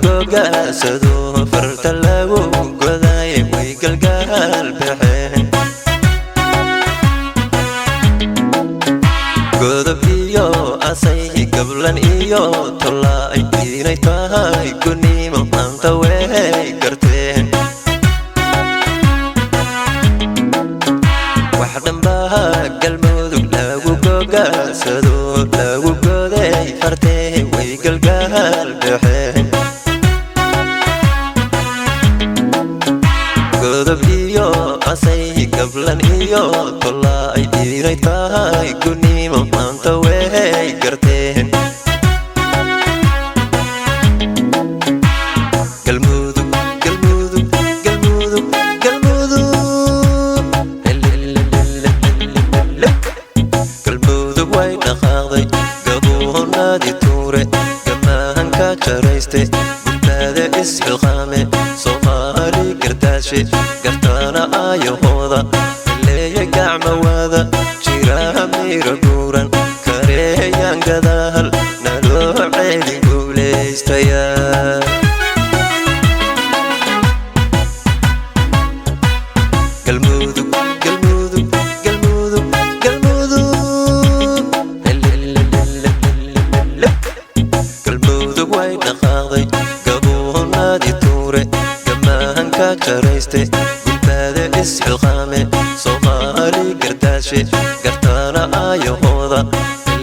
Gogaasado farta lagu goday way galgaal baxeen. Godob iyo asay, gablan iyo tolaay inay tahay gunimo maanta way garteen. Wax dhanbaha Galmudug lagu gogaasado lagu goday fartee way galgaal baxeen. Godob iyo asay, gablan iyo tolaay inay tahay gunimo maanta way garteen. Galmudug, Galmudug, Galmudug, Galmudug, Galmudug way dhaqaaqday, gabuunaadi tuure gamahanka jarayste, gurbaada isxilqaame, Soomaali gardaashe, gartaana aayahooda leeya, gacmawaada jira miira guuran kareeyaan gadaal naloo ceelin guulaystaya. Galmudug, Galmudug, Galmudug, Galmudug, Galmudug way dhaqaaqday, gabuunaadi tuure gamahanka jarayste, gurbaada isxilqaame, Soomaali gardaashe, gartaana aayahooda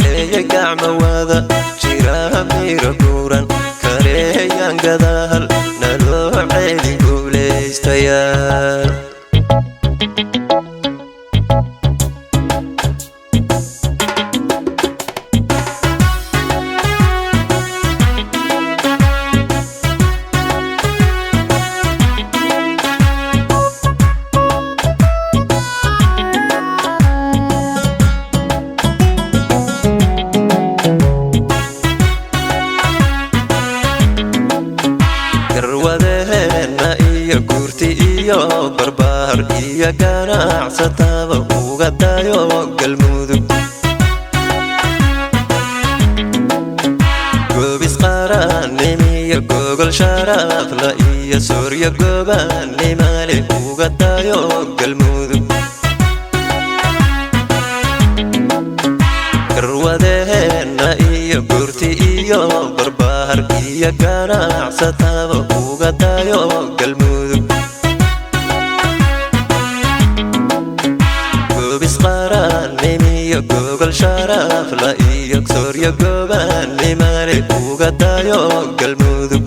leeya, gacmawaada jira miira guuran kareeyaan gadaal naloo ceelin guulaystaya. Garwadeenna iyo guurti iyo barbaar iyo ganacsataba uga dayo Galmudug. Goobis qaranimiyo gogol sharafla iyo sooryo gobanimale uga dayo Galmudug. Garwadeenna iyo guurti iyo barbaar iyo ganacsataba uga dayo Galmudug. Goobis qaranimiyo gogol sharafla iyo sooryo gobanimale uga dayo Galmudug.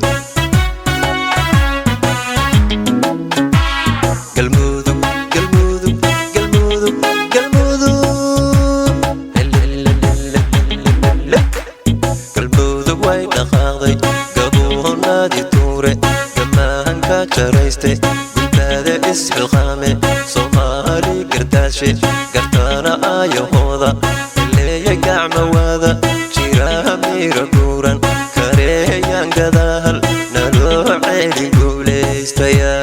Galmudug, Galmudug, Galmudug, Galmudug, Galmudug way dhaqaaqday, gabuunaadi tuure gamahanka jarayste, gurbaada isxilqaame, Soomaali gardaashe, gartaana aayahooda leeya, gacmawaada jira miira guuran kareeyaan gadaal naloo ceelin guulaystaya.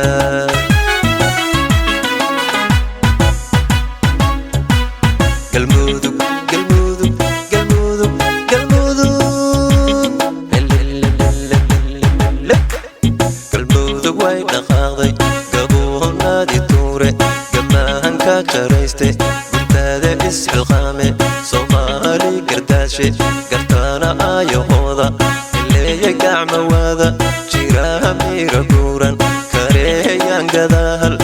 Galmudug, Galmudug, Galmudug, Galmudug, Galmudug way dhaqaaqday, gabuunaadi tuure gamahanka jarayste, gurbaada isxilqaame, Soomaali gardaashe, gartaana aayahooda leeya, gacmawaada jira miira guuran kareeyaan gadaal